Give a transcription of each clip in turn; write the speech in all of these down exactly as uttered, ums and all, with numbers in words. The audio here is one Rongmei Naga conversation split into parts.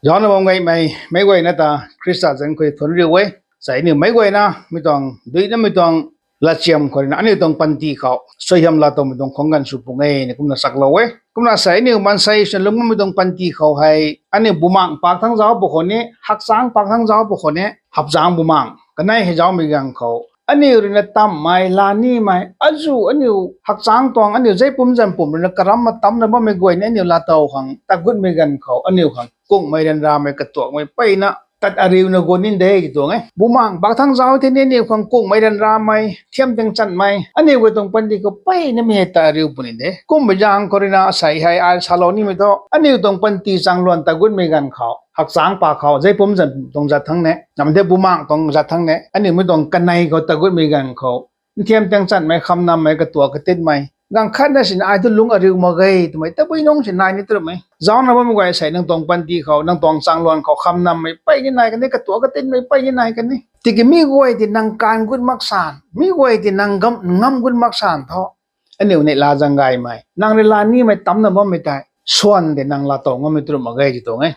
Zaucna bam gaymei meic guayna ta Khrista zanc khou thunc riu e. Sai aniu meic guayna mi tuang duinamei tuang latchiam khou ruina aniu tuang panty khou suaihiam laatowmei tuang khang ganv sw pung e na kumna chaklou e. Kumna sai aniu maansei swna lungmei tuang panty khou hei aniu bumaeng pak thangc zauc pw khou ni, hakchang pak thangc zauc pw khou ni, hapchang bumaeng kanei hei zaucmei ganv khou aniu ruina tammei, lanimei, azuh aniu hakchang tuang, aniu zeipum zanpum ruina karamc ma tamcna bammei guay ni aniu laatow khang tagutmei ganv khou aniu khang kungmei ryanramei katuakmei mpeyna tat ariuna guang ni de ti tuang e. Bumaeng pak thangc zauc the ni aniu khang kungmei ryanramei, thiam ting chanmei, aniu guay tuang panty khou mpeyna mi hei tat ariu puni de. Kumbi zaeng khou ruina asei hei ai salou nimei thu aniu tuang panty chaengluan tagutmei ganv khou, hakchang pak khou, zeipum zanpum tuang zat thangc ne, namde bumaeng tuang zat thangc ne, aniu mi tuang kanei khou tagutmei ganv khou nthiam ting chanmei, khamnammei, katuak katinmei, ganv khatna sina ai thu lungc ariu mak ge twmei tabui nungc si nai ni twmei. Zaucna bammei guay sei nang tuang panty khou, nang tuang chaengluan khou khamnammei mpey ni nai kan e, katuak katinmei mpey ni nai kan e. Tiki mi guay ti nang kaanv gut mak san, mi guay ti nang ngam, ngam gut mak san thu aniu neih laa zaeng gaymei, nang rui lanimei tamcna bammei tei swan de nang laatow ngammei twmei mak ge ti tuang e.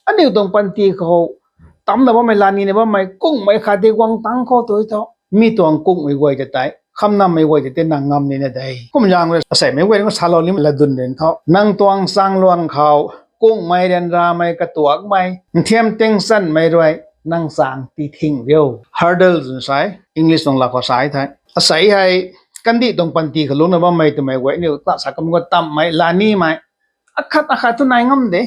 Aniu tuang panty khou tamcna bammei, lanina bammei, kungmei khat di guang tangc khou tu thu mi tuang kungmei guay ta tei, khamnammei guay ta tei nang ngam nina de. Kumzaeng rui aseimei guay nunc salou nimei latdyn rin thu, nang tuang chaengluan khou kungmei, ryanramei, katuakmei, nthiam ting chanmei rui nang chaeng ti thing riu. Hurdle twna sa e, English tuang lat khou sa e thei. Asei hei kandih tuang panty khou lungcna bammei twmei guay aniu ta sa kum khou tammei, lanimei, akhat akhat thu nai ngam de.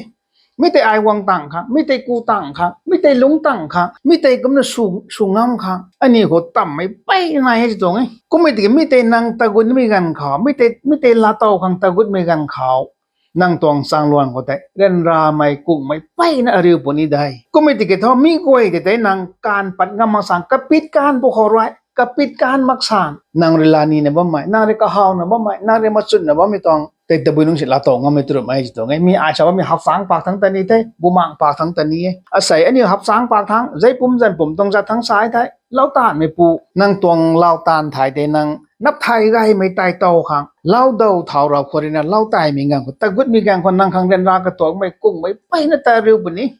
Mi tei ai guang tangc khang, mi tei ku tangc khang, mi tei lungc tangc khang, mi tei kumna sw, sw ngam khang aniu khou tammei mpey nai e ti tuang e. Kummei tiki mi tei nang tagutmei ganv khou, mi tei, mi tei laatow khang tagutmei ganv khou nang tuang chaengluan khou tei ryanramei, kungmei mpeyna ariu puni de. Kummei tiki thu mi guay tei tei nang kaanv pat ngam mak san, kapit kaanv pw khou rui kapit kaanv mak san, nang rui lanina bammei, nang rui kahawna bammei, nang rui machwnna bammei tuang tei tabui nungc si laatow ngammei twmei ti tuang e. Mi ai sa bammei hapchang pak thangc ta ni the, bumaeng pak thangc ta ni e. Asei aniu hapchang pak thangc, zeipum zanpum tuang zat thangc sa e thei, lautaanvmeipu, nang tuang lautaanv thay tei nang nap thay gaymei tei tow khang, lau daw thau rau khou ruina lau taimei ganv khou, tagutmei ganv khou nang khang ryanra katuakmei, kungmei mpeyna tat ariu puni.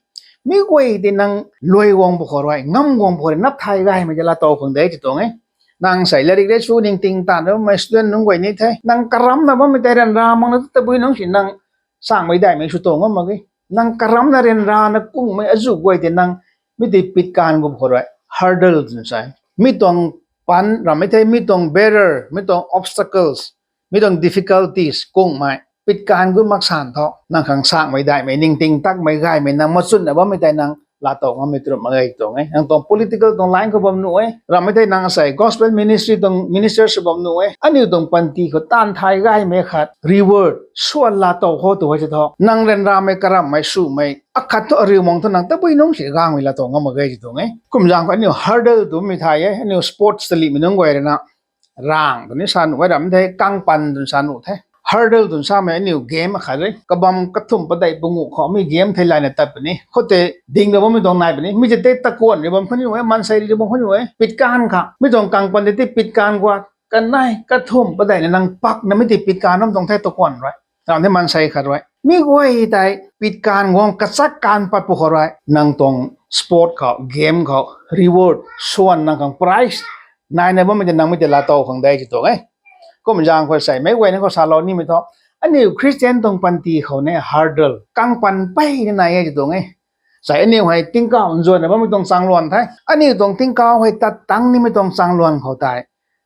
Mi guay tei nang luai guang pw khou rui, ngam guang pw khou rui nap thay gaymei tei laatow khang de ti tuang e. Nang sei larik rei su ningting taanv bammei student nunc guay ni the, nang karamcna bammei tei ryanra makna tabui nungc si nang sangmei daihmei sw tuang ngam mak e. Nang karamcna, ryanrana kungmei azuh guay tei nang mi tei pit kaanv gu pw khou rui hurdle twna sa e. Mi tuang pan rammei thei, mi tuang barrier, mi tuang obstacles, mi tuang difficulties kungmei pit kaanv gu mak san thu nang khang sangmei daihmei, ningting takmei, gaymei, nang machwnna bammei tei nang laatow ngammei twmei mak ge tuang e. Nang tuang political tuang line khou bam nuh e, rammei thei nang asei gospel ministry tuang minister sw bam nuh e. Aniu tuang panty khou taanv thay gaymei khat reward swan laatow khou tu hei ti thu, nang ryanramei, karamhmei, swmei akhat thu ariu mang thu nang tabui nungc si gangmei laatow ngam mak ge ti tuang e. Kumzaeng khou aniu hurdle twmei thay e, aniu sports talihmei nunc guay ruina rang twni sa nuh e, rammei thei kangpan twna sa nuh the. Hurdle twna samei aniu game akhat e, kabam kathumh padeih panguh khou mi game theilayna tat puni. Khoutei dingna bammei tuang nai puni. Mi tei tei takuanh rui bam khou ni e, maansei rui bam khou ni e, pit kaanv khang. Mi tuang kangpan tei tei pit kaanv guat, kanei kathumh padeihna nang pakna mi tei pit kaanv bam tuang the takuanh rui, ram the maansei khat rui. Mi guay tei pit kaanv guang, kachak kaanv pat pw khou rui nang tuang sport khou, game khou reward swan, nang khang prize naina bammei tei nang mi tei laatow khang de ti tuang e. Kumzaeng khou sei meic guayna khou salou nimei thu, aniu Christian tuang panty khou ni hurdle, kangpan mpeyna nai e ti tuang e. Sei aniu hei tingkauh nzuanna bammei tuang chaengluan the, aniu tuang tingkauh hei tat tangc nimei tuang chaengluan khou tei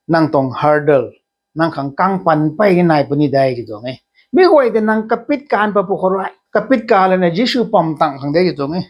nang tuang hurdle, nang khang kangpan mpeyna nai puni de ti tuang e. Mi guay tei nang kapit kaanv pat pw khou rui, kapit kaanv lana Jisu pam tangc khang de ti tuang e.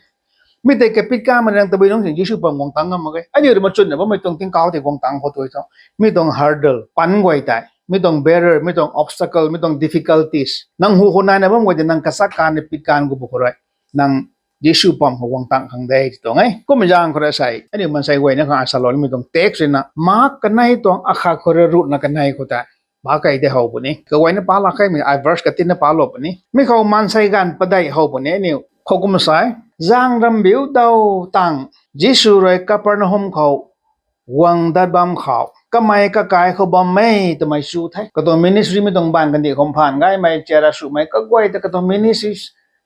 Mi tei kapit kaanv ma nang tabui nungc si Jisu pam guang tangc ngam mak ge. Aniu rui machwnna bammei tuang tingkauh tei guang tangc khou tu thu, mi tuang hurdle, pan guay tei, mi tuang barrier, mi tuang obstacle, mi tuang difficulties, nang hu khou naina bam guay tei nang kachak kaanv ni pit kaanv gu pw khou rui nang Jisu pam khou guang tangc khang de ti tuang e. Kumzaeng khou rui sei aniu maansei guayna khang salou nimei tuang text ruina Mark kanei tuang akhat khou rui ruhna kanei khou tei, ba kei tei how puni. Kaguayna pa lak kaimei ai verse katinna palou puni. Mi khou maansei ganv padeih how puni aniu. Khou kum sa e, zaeng rambiu daw tangc Jisu rui Capernaum khou guang dat bam khou kamei kakai khou bammei twmei chu the. Katuang ministry mi tuang baanv kandih khou mphaan gaymei, chara swmei kaguay ta katuang ministry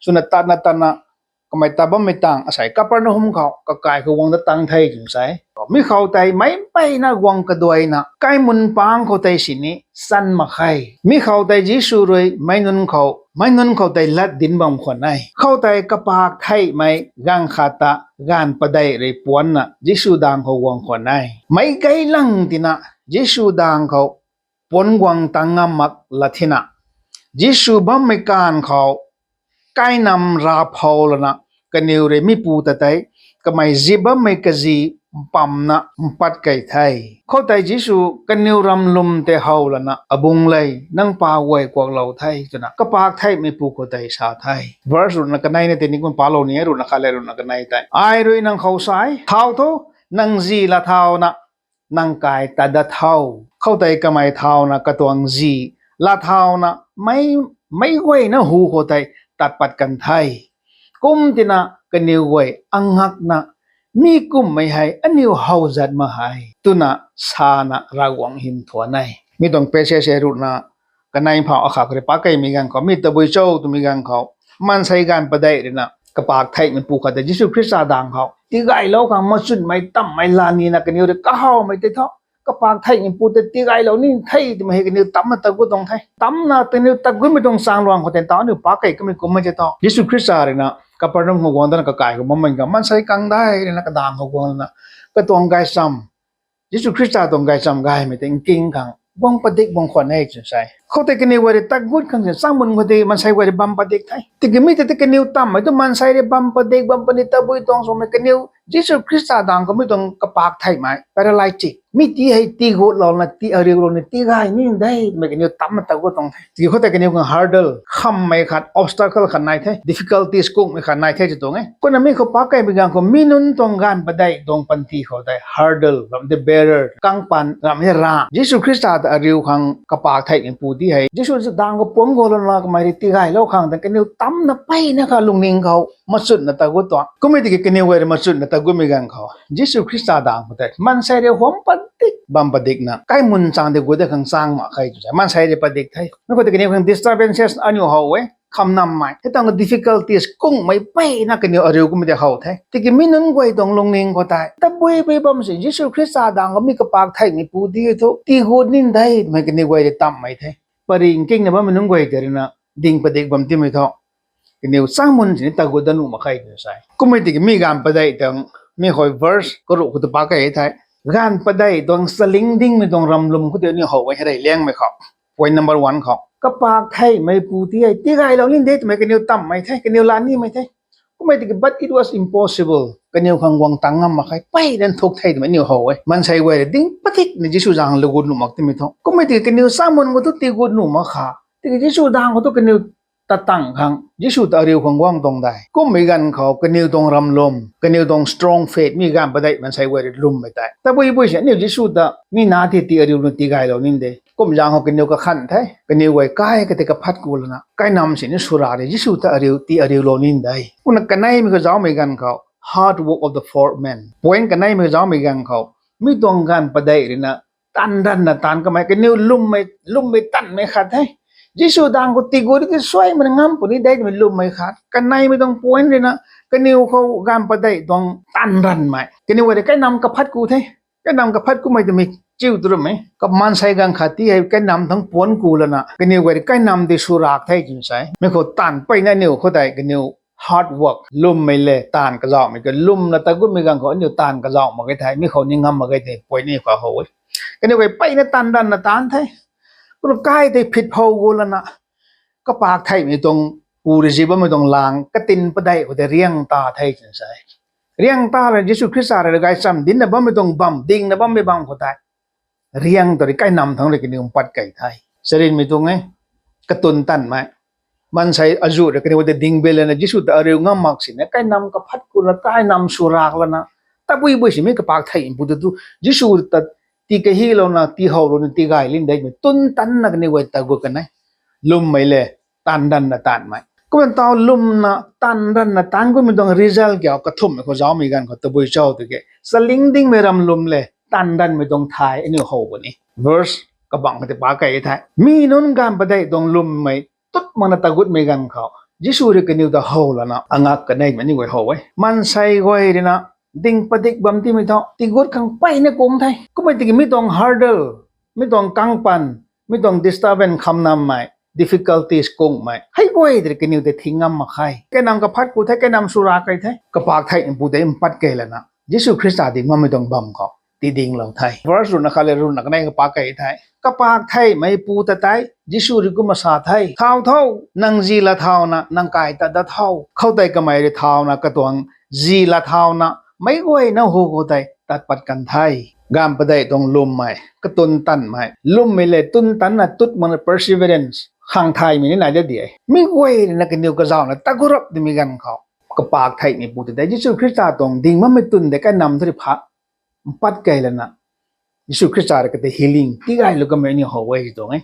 swna tatna tatna kamei ta bammei tang asei Capernaum khou kakai khou guang dat tang the twna sa e. Mi khou tei meic mpeyna guang kaduaina kaimun pang khou tei sini chan mak khe. Mi khou tei Jisu rui meic nunc khou, meic nunc khou tei lat dinc bam khwan e. Khoutei kapak theihmei gaanv khat ta gaanv padeih rui puancna Jisu dang khou guang khwan e. Meic gay lang tina Jisu dang khou puanc guang tang ngam mak la thina, Jisu bammei kaanv khou kainam raphou lana kaniw rui mipu ta tei kamei zi bammei kazi mpamna mpat kei the. Khoutei Jisu kaniw ram lwm tei how lana, Abung le, nang pa guay kuaklou the, twna kapak theihmeipu khou tei sa the. Verse ruhna kanei na tei ni kum palou ni e, ruhna khat le ruhna kanei tei. Ai rui nang khou sa e, thau tho, nang zi lathauna nang kai tat dat tho. Khoutei kamei thauna katuang zi lathauna meic, meic guayna hu khou tei tat pat kan the. Kum tina kaniw guay angakna, Mi kumhmei hei aniw how zat mak hei, twna sana Ravguangc hym thuan e. Mi tuang passage hei ruhna kanei phau akhat rui pakeimei ganv khou, mi tabui cho twmei ganv khou, maansei gaanv padeih ruina kapak theihmeipu khat tei Jisu Khrista dang khou tigaylou khang machunmei tamhmei la nina kaniw rui kahawmei tei tho. Kapak theihmeipu tei tigaylou ni the twmei hei kaniw tamna tagut tuang the. Tamna kaniw tagutmei tuang chaengluang khou tei tau aniu pakei kamei kummei tei tho. Jisu Khrista ruina Capernaum khou guang dana kakai khou bammei ganv maansei kangdai ruina kadang khou guangna katuang gaychamv, Jisu Khrista tuang gaychamv gaymei tei nking khang guang padik bang khwan e twna sa e. Khoutei kaniw guay rui tagut khang si changmun khou tei maansei guay rui bam padik the. Tiki mi tei tei kaniw tamhmei tu maansei rui bam padik bam puni tabui tuang swmei kaniw Jisu Khrista dang khou mi tuang kapak theihmei paralytic, mi ti hei tigutlouna ti ariulouna tigay ni de twmei kaniw tamna tagut tuang the. Tiki khoutei kaniw khang hurdle, khammei khat, obstacle khat nai the, difficulties kungmei khat nai the tw tuang e. Kumna mi khou pakeimei ganv khou mi nunc tuang gaanv padeih tuang panty khou tei hurdle ram tei barrier, kangpaan ram hei ra, Jisu Khrista ta ariu khang kapak theihmeipu ti hei Jisu dang khou puang golouna kamei rui tigaylou khang tei kaniw tamna peyna kha lungning khou machunna tagut tuang. Kummei tiki kaniw guay rui machunna tagutmei ganv khou Jisu Khrista dang khou tei maansei rui huam padik bam padikna kaimun chang tei gut dat khang chang mak khe twna sa e. Maansei rui padik the. Mi khou tei kaniw khang disturbances aniu how e. Khamnammei hei tuang difficulties kungmei peyna kaniw ariu kummei tei how the. Tiki mi nunc guay tuang lungning khou tei tabui bui bam si Jisu Khrista dang khou mi kapak theihmeipu ti thu tigut ni de twmei kaniw guay rui tamhmei the. Pary nkingna bammei nunc guay tei ruina ding padik bam timei thu kaniw changmun sini tagut dat nuh mak khe twna sa e. Kummei tiki mi gaanv padeih tuang, mi khou verse karuh khou tu pakei the. Gaanv padeih tuang chaling dingmei tuang ram lwm khou tei aniu how e hei rey liangmei khou. Point number one khou kapak theihmeipu ti hei tigaylou ni de twmei kaniw tamhmei the, kaniw la nimei the. Kummei tiki but it was impossible, kaniw khang guang tang ngam mak khe, peyna nthuk the twmei aniu how e. Maansei guay rui ding padikna Jisu zaeng lagut nuh mak timei thu. Kummei tiki kaniw changmun khou tu tigut nuh mak kha, tiki Jisu dang khou tu kaniw ta tang khang, Jisu ta ariu khang guang tuang de. Kummei ganv khou kaniw tuang ram lwm, kaniw tuang strong faith, mi gaanv padeih maansei guay rui lwmmei tei tabui bui si aniu Jisu ta mi na ti ti ariu nu tigaylou ni de. Kum zaeng khou kaniw kakhan the, kaniw guay kai katei kaphat ku lana kainam sini swrak rui Jisu ta ariu ti ariulou ni de. Kumna kaneimei khou zaumei ganv khou hard work of the fourth man. Point kaneimei khou zaumei ganv khou mi tuang gaanv padeih ruina taanv ranvna taanv kamei kaniw lwmmei, lwmmei tanmei khat the. Jisu dang khou tigut ki suaimei ngam puni de twmei lwmmei khat. Kaneimei tuang point ruina kaniw khou gaanv padeih tuang taanv ranvmei, kaniw guay rui kainam kaphat ku the. Kainam kaphat kumei twmei chiu tu ruhmei, kamaansei gaanv khat ti hei kainam thangc puanc ku lana kaniw guay rui kainam tei swrak the twna sa e. Mi khou taanv peyna aniu khoutei kaniw hard work, lwmmei le taanv kazauhmei ka lwmna tagutmei ganv khou aniu taanv kazauh mak ge the, mi khou ni ngam mak ge the, point ni khou how e. Kaniw guay peyna taanv ranvna taanv the. Kumna kai tei phit phou gu lana kapak theihmei tuang, pu rui zi bammei tuang lang katin padeih khou tei riang ta the twna sa e. Riang ta lana Jisu Khrista rui gaychamv dincna bammei tuang bam, dingna bammei bam khou tei riang ta rui kainam thangc rui kaniw mpat kei the. Charynmei tuang e, katun tanmei. Maansei azuh rui kaniw tei ding be lana Jisu ta ariu ngam mak sini kainam kaphat ku lana kainam swrak lana tabui bui sini kapak theihmeipu tu tu Jisu ta ti kahilouna, ti howlouna, tigay lin de twmei tun tanna kaniw guay tagut kan e. Lwmmei le taanv ranvna taanvmei. Kumna tau lwmna taanv ranvna taanv gutmei tuang result kiu kathumhmei khou zaumei ganv khou tabui cho tiki chaling dingmei ram lwm le taanv ranvmei tuang thay aniu how puni. Verse kabangc khou tei pakei the. Mi nunc gaanv padeih tuang lwmmei tut makna tagutmei ganv khou Jisu rui kaniw ta how lana angak kanei mei ni guay how e. Maansei guay rui na ding padik bam timei thu tigut khang peyna kum the. Kummei tiki mi tuang hurdle, mi tuang kangpan, mi tuang disturbance khamnammei, difficulties kungmei hei guay tei kaniw tei thing ngam mak khe. Kainam kaphat ku the, kainam sw ra kei the. Kapak theihmeipu tei mpat kei lana Jisu Khrista ding bammei tuang bam khou tidinglou the. Verse ruhna khat le ruhna kanei kapak kei the. Kapak theihmeipu ta tei Jisu rui kumna sa the, thau tho, nang zi la thauna nang kai tat dat tho. Khoutei kamei rui thauna katuang zi la thauna meic guayna hu khou tei tat pat kan the. Gaanv padeih tuang lwmmei, katun tanmei, lwmmei le tun tanna tut makna perseverance khang thaymei ni nai da di e. Mi guay rui na kaniw kazauna tagut rap dimei ganv khou kapak theihmeipu ta tei Jisu Khrista tuang ding bammei tun tei kainam thu rui pha mpat kei lana Jisu Khrista rui kata healing tigaylou kamei aniu how e tuang e.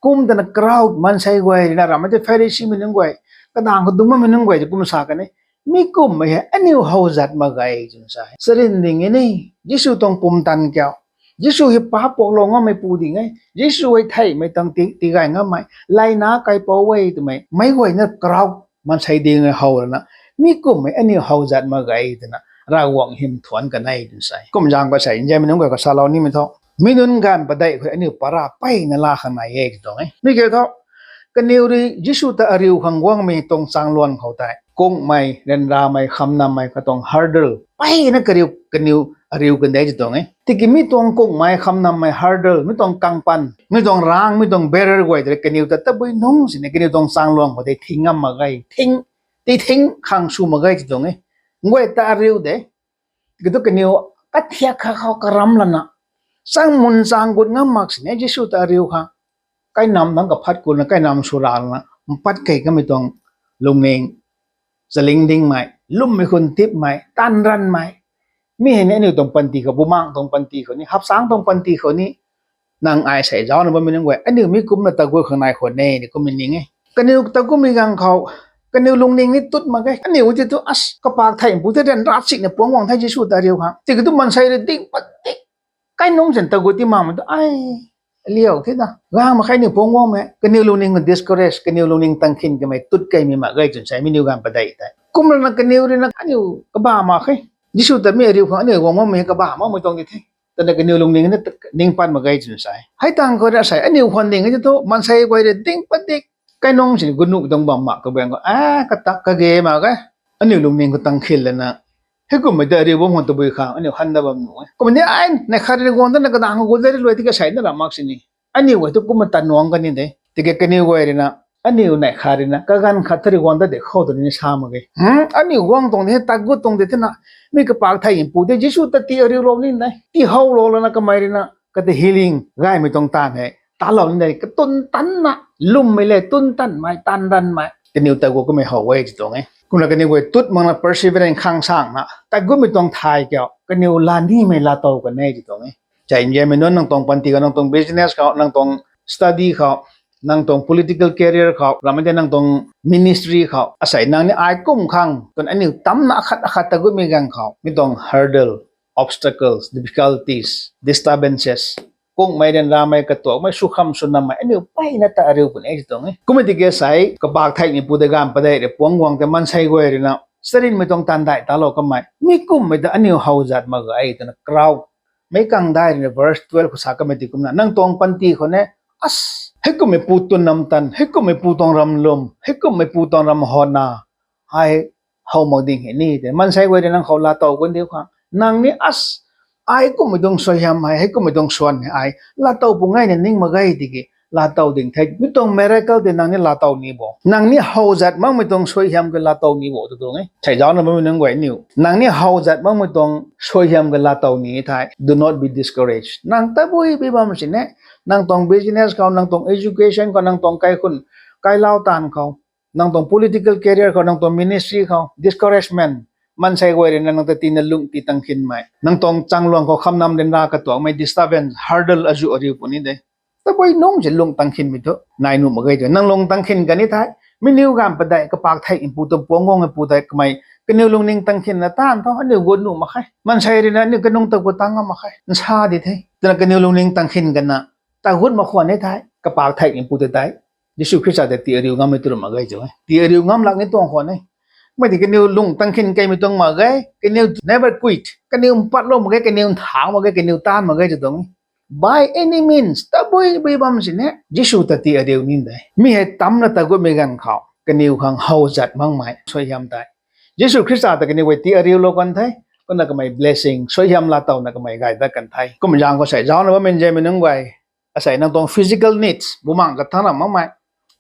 Kum tana crowd maansei guay rui na ramei tei Pharisimei nunc guay, kadang khou dungc bammei nunc guay tei kum sa kan e, mi kummei hei aniu how zat mak ge twna sa e. Charyn ding e ni, Jisu tuang pumtan kiu, Jisu hei paap puaklou ngammeipu ding e, Jisu hei theihmei tuang ti- tigay ngammei, layna kaipouc e twmei meic guayna crowd maansei ding e how lana, mi kummei aniu how zat mak ge twna Ravguangc hym thuanc kan e twna sa e. Kum zaeng khou sei nzianmei nunc guay khou salou nimei thu, mi nunc gaanv padeih khou aniu para peyna laa khang nai e tuang e. Mi kiu thu, kaniw rui Jisu ta ariu khang guangmei tuang changluan khou tei kungmei, ryanramei, khamnammei katuang hurdle peyna kariu kaniw ariu kan de tuang e. Tiki mi tuang kungmei, khamnammei, hurdle, mi tuang kangpan, mi tuang rang, mi tuang barrier guay tei kaniw ta tabui nungc sini kaniw tuang changluan khou tei thing ngam mak ge, thing, ti thing khang sw mak ge tuang e. Guay ta ariu de. Kiu thu kaniw kathiak kha khou karam lana chang mun chang gut ngam mak sini Jisu ta ariu khang kainam nang kaphat kuna kainam sw ra lana mpat kei kamei tuang lungning, zaling dingmei, lwmmei khun tipmei, taanv ranvmei. Mi hei ni aniu tuang panty khou, bumaeng tuang panty khou ni, hapsangc tuang panty khou ni, nang ai sei zaucna bammei nunc guay, aniu mi kumna tagut khang nai khwan e ni kummei ning e. Kaniw tagut mei ganv khou kaniw lungning ni tut mak ge. Aniu ti thu as kapak theihmeipu tei ryanra sikna puang guang the Jisu ta ariu khang. Tiki thu maansei rui ding padik kainungc sin tagut ti makmei tu ai liau the na. Gaanv mak khe aniu puang guangmei, kaniw lungning khou discourage, kaniw lungning tangkhin kamei tut keimei mak ge twna sa e, mi aniu gaanv padeih tei. Kumlana kaniw rui na aniu kabah mak khe. Jisu ta mi ariu khang aniu guang makmei kabah makmei tuang di the. Tana kaniw lungning na ning pat mak ge twna sa e. Hei tang khou rui sei aniu khwan ding e ti thu maansei guay rui ding padik kainungc sini gut nuh tuang bam mak kabaeng khou, a, kata kage mak ge. Aniu lungning khou tangkhin lana heikummei ta ariu bam khang tabui khang aniu han da bam nuh e. Kumna ni ai neih khat rui guang dana kadang khou gut de rui luai tiki sei na ra mak sini aniu guay thu kumna tanuang kan ni de. Tiki kaniw guay rui na aniu neih khat rui na kaganv khat thu rui guang dat de khou tu ni sa mak ge. Aniu guang tuang de, tagut tuang de thena, mi kapak theihmeipu tei Jisu ta ti ariulou ni de, ti howlou lana kamei rui na kata healing gaymei tuang taanv hei talou ni de, katun tanna, lwmmei le tun tanmei, taanv ranvmei kaniw tagut kamei how e ti tuang e. Kumna kaniw guay tut makna perseverance khang sangna tagutmei tuang thay kiu kaniw lanimei laatow kan e ti tuang e. Chai nzianmei nunc, nang tuang panty khou, nang tuang business khou, nang tuang study khou, nang tuang political career khou, ramei tei nang tuang ministry khou, asei nang ni ai kum khang tun aniu tamna akhat akhat tagutmei ganv khou mi tuang hurdle, obstacles, difficulties, disturbances, kungmei, ryanramei, katuakmei, sukham swnammei aniu peyna ta ariu puni e ti tuang e. Kummei tiki sei kapak theihmeipu tei gaanv padeih rui puang guang tei maansei guay rui na charynmei tuang taanv dai talou kamei, mi kummei ta aniu how zat mak ge twna crowd meic kangdai rui na verse twelve khou sa kamei ti kumna, nang tuang panty khou ni as, heikummeipu tunnam tan, heikummeipu tuang ram lwm, heikummeipu tuang ram howna, ai how mak ding hei ni te maansei guay rui nang khou laatow kan diu khang, nang ni as, ai kummei tuang suaihiam hei, heikummei tuang swan hei ai laatow pu ngai na ning mak ge tiki laatow ding the. Mi tuang miracle tei nang ni laatow ni bo, nang ni how zat makmei tuang suaihiam kei laatow ni bo tu tuang e. Sei zaucna bammei nunc guay niw, nang ni how zat makmei tuang suaihiam kei laatow ni thei, do not be discouraged. Nang tabui bi bam sini, nang tuang business khou, nang tuang education khou, nang tuang kaikhun kailou taanv khou, nang tuang political career khou, nang tuang ministry khou discouragement, maansei guay rui na nang ta tina lung ti tangkhinmei, nang tuang changluang khou khamnam ryanra katuakmei disturbance, hurdle azuh ariu puni de. Tabui nungc si lung tangkhinmei thu nai nuh mak ge tu. Nang lung tangkhin kan ni thei, mi aniu gaanv padeih kapak theihmeipu tuang puang guangmeipu tei kamei kaniw lungning tangkhinna taanv thu aniu gut nuh mak khe. Maansei rui na aniu kanungc tagut tang ngam mak khe, nsa di the. Twna kaniw lungning tangkhin kanna tagut mak khwan ni thei, kapak theihmeipu tei tei Jisu Khrista ta ti ariu ngammei tu mak ge tu e. Ti ariu ngam lak ni tuang khwan e. Mei ti kaniw lung tang khin keimei tuang mak ge, kaniw never quit, kaniw mpatlou mak ge, kaniw nthau mak ge, kaniw taanv mak ge tu tuang e. By any means, tabui bui bam sini Jisu ta ti ariu ni de. Mi hei tamna ta gutmei ganv khou kaniw khang how zat makmei suaihiam tei Jisu Khrista ta kaniw guay ti ariulou kan the. Kumna kamei blessing, suaihiam laatowna kamei gay dat kan the. Kum zaeng khou sei zaucna bammei nzianmei nunc guay, asei nang tuang physical needs, bumaengc kathangc ram makmei,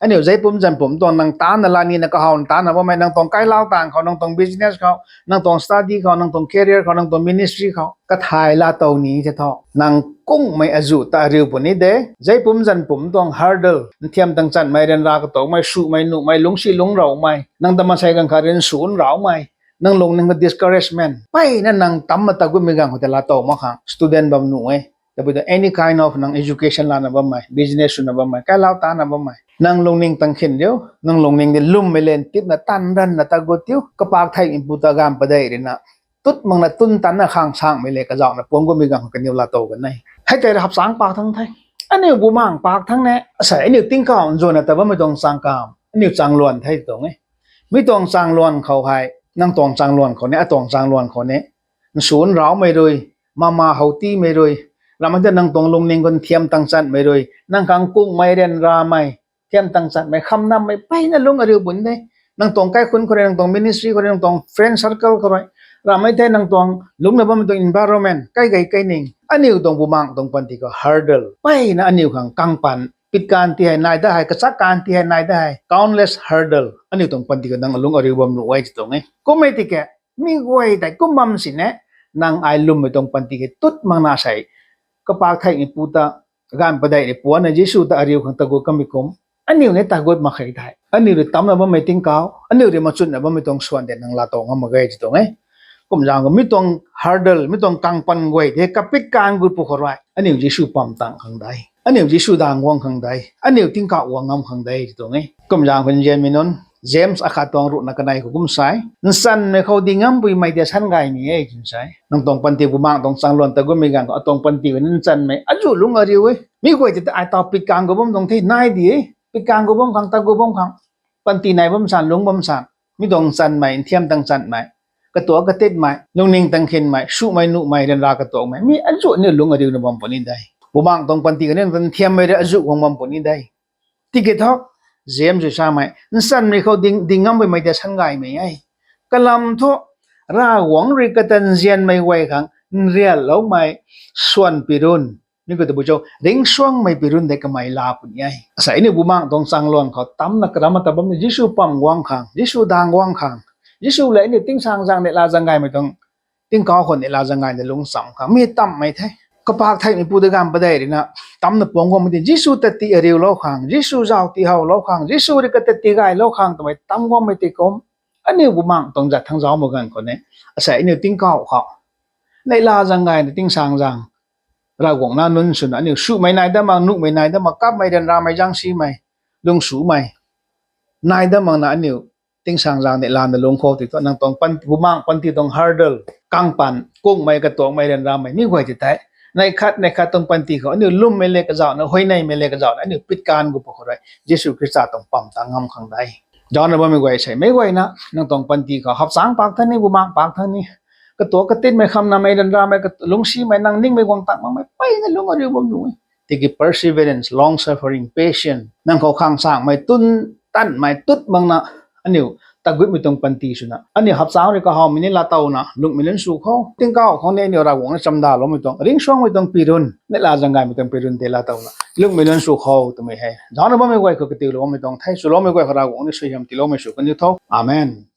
aniu zeipum zanpum tuang nang taanvna la nina kahawna taanvna bammei, nang tuang kailau taanv khou, nang tuang business khou, nang tuang study khou, nang tuang career khou, nang tuang ministry khou kathai laatow ni the thu, nang kungmei azuh ta ariu puni de. Zeipum zanpum tuang hurdle, nthiam tang chanmei, ryanra katuakmei, sumei nuhmei, lungcsi lungc raumei, nang ta maansei ganv khat ryansu raumei, nang lungning khou discouragement, mpeyna nang tamna ta gutmei ganv khou tei laatow mak khang student bam nuh e. Tabui tu any kind of nang education lana bammei, business swna bammei, kailau taanvna bammei, nang lungning tang khin riu, nang lungning di lwmmei le ntipna taanv ranvna ta gut tiu, kapak theihmeipu ta gaanv padeih ruina tut makna tun tanna khang sangmei le kazauhna puang gutmei ganv khou kaniw laatow kan e. Hei tei rui hapchangc pak thangc the. Aniu bumaengc pak thangc ne, asei aniu tingkauh nzuanna ta bammei tuang changkam, aniu chaengluan the tuang e. Mi tuang chaengluan khou hei, nang tuang chaengluan khou ne, atuang chaengluan khou ne, nsun raumei rui, mama how tiimei rui, ramhmei tei nang tuang lungning khou nthiam tang chanmei rui, nang khang kungmei, ryanramei, nthiam tang chanmei, khamnammei mpeyna lungc ariu puni de. Nang tuang kaikhunc khou rui, nang tuang ministry khou rui, nang tuang friend circle khou rui, ramhmei tei nang tuang lungcna bammei tuang environment, kai gay kai ning, aniu tuang bumaengc tuang panty khou hurdle mpeyna aniu khang kangpaan, pit kan ti hei nai da hei, kachak kan ti hei nai da hei, countless hurdle aniu tuang panty khou nang lungc ariu bam nuh e ti tuang e. Kummei tiki mi guay tei kum bam sini, nang ai lwmmei tuang panty hei tut makna sei, kapak theihmeipu ta gaanv padeih rui puanna Jisu ta ariu khang ta gut kanmei kum, aniu ni ta gut mak khe thei, aniu rui tamna bammei tingkauh, aniu rui machunna bammei tuang swan tei nang laatow ngam mak ge ti tuang e. Kum zaeng khou mi tuang hurdle, mi tuang kangpaan guay tei kapit kan gut pwkhou rui aniu Jisu pam tang khang de, aniu Jisu daeng guang khang de, aniu tingkauh guang ngam khang de ti tuang e. Kum zaeng khou nzianmei nunc, James akhat tuang ruhna kanei khou kum sa e, nchanmei khou ding ngam puimei tei san gaymei e twna sa e. Nang tuang panty bumaengc tuang chaengluan ta gutmei ganv khou atuang panty khou nchanmei azuh lungc ariu e. Mi guay tei ai taw pit kan gut bam tuang the, nai di e. Pit kan gut bam khang, ta gut bam khang, panty nai bam san, lungc bam san, mi tuang nchanmei, nthiam tang chanmei, katuak katitmei, lungning tang khinmei, sumei nuhmei, ryanra katuakmei, mi azuh aniu lungc ariuna bam puni de. Bumaengc tuang panty khou ni nthiammei rui azuh guang bam puni de. Tiki thu, James rui samei, nchanmei khou ding, ding ngam puimei tei san gaymei e. Kalam thu, Ravguangc rui kata nzianmei guay khang nrianloumei swan pirun, mi khou tabui cho, ringcsuangmei pirun tei kamei laa puni e. Asei aniu bumaengc tuang chaengluan khou tamna karam ta bam ni Jisu pam guang khang, Jisu daeng guang khang, Jisu lev aniu tingsaengzaeng neihla zaeng gaymei tuang, tingkauh khou neihla zaeng gayna lungc cham khang mi tamhmei the. Kapak theihmeipu ta gaanv padeih ruina tamna puang guangmei tei Jisu ta ti ariulou khang, Jisu zauc tiihowlou khang, Jisu rui kata tigaylou khang twmei tam guangmei tei kum, aniu bumaengc tuang zat thangc zauc mak ganv khou ni, asei aniu tingkauh khou neihla zaeng gayna tingsaengzaeng Ravguangc nac nunc swna aniu sumei nai dat mak, nuhmei nai dat mak, kapmei, ryanramei, zaengsimei, lungsumei nai dat makna aniu tingsaengzaeng neihlana lungc khou ti thu, nang tuang pan, bumaengc panty tuang hurdle, kangpaan, kungmei, katuakmei, ryanramei mi guay ti tei neih khat neih khat tuang panty khou aniu lwmmei le kazauhna, huayneymei le kazauhna aniu pit kan gut pwkhou rui Jisu Khrista tuang pam tang ngam khang de. Zaucna bammei guay sei, meic guayna nang tuang panty khou hapchangc pak thangc ni, bumaengc pak thangc ni, katuak katitmei, khamnamei, ryanramei, kat-, lungcsimei, nang ningmei guang tang makmei mpeyna lungc ariu bam nuh e. Tiki perseverance, long suffering, patience, nang khou khang sangmei tun tanmei tut makna aniu ta gutmei tuang panty swna aniu hapchangc rui kahawmei ni laatowna lungcmei lun sw khou, tingkauh khou ni aniu Ravguangc na chamdaloumei tuang, ringcsuangmei tuang pirun, neihla zaeng gaymei tuang pirun tei laatowna lungcmei lun sw khou twmei hei zaucna bammei guay khou katiulou bammei tuang the. Swloumei guay khou Ravguangc ni suaihiam tiiloumei sw kaniw tho. Amen.